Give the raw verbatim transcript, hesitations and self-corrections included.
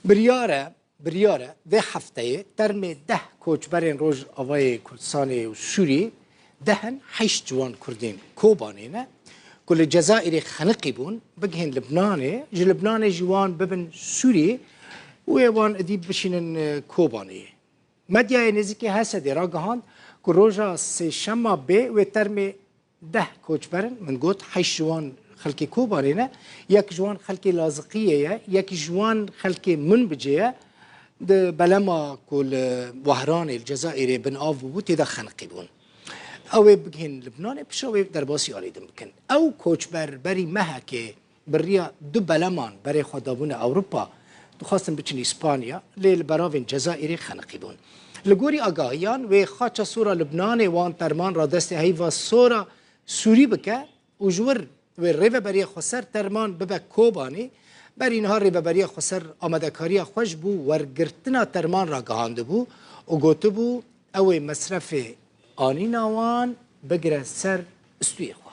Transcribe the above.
Biryar e, biryar e vê hefteyê termê deh koçberên Rojavayê Kurdistanê û Sûriyê, deh in, heşt ji wan Kurdên Kobanê ne, ku li Cezayirê xeniqî bûn, bigihên Libnanê, ji Libnanê ji wan bibin Sûriyê û ê wan idî bişînin, e, Kobanê. Medyayê nêzîkî Hesedê ragihand ku roja sêşema bê wê termê deh koçber in, min got, heşt ji wan xelkê Kobanê ne, yek ji wan xelkê Laziqiyê ye, yek ji wan xelkê Minbicê ye, di belema ku li Wehranê, li Cezayirê bin av bûbû, tê de xeniqî bûn. Ew ê bigihên Libnanê, piştre wê derbasî alî din bikin. Ew koçber berî mehekê bi riya du beleman berê xwe dabûne Ewropa, dixwastin biçin Îspanya, lê li beravên Cezayirê xeniqî bûn. Li gorî agahiyan, wê xaça sor a Libnanê wan terman radestê heyva sor a Sûrî bike û ji wir wê Rêveberiya Xweser terman bibe Kobanê. Berî niha Rêveberiya Xweser amadekariya xwe ji bo wergirtina terman ragihandibû û gotibû, ew ê mesrefê anîna wan bigire ser stûyê xwe.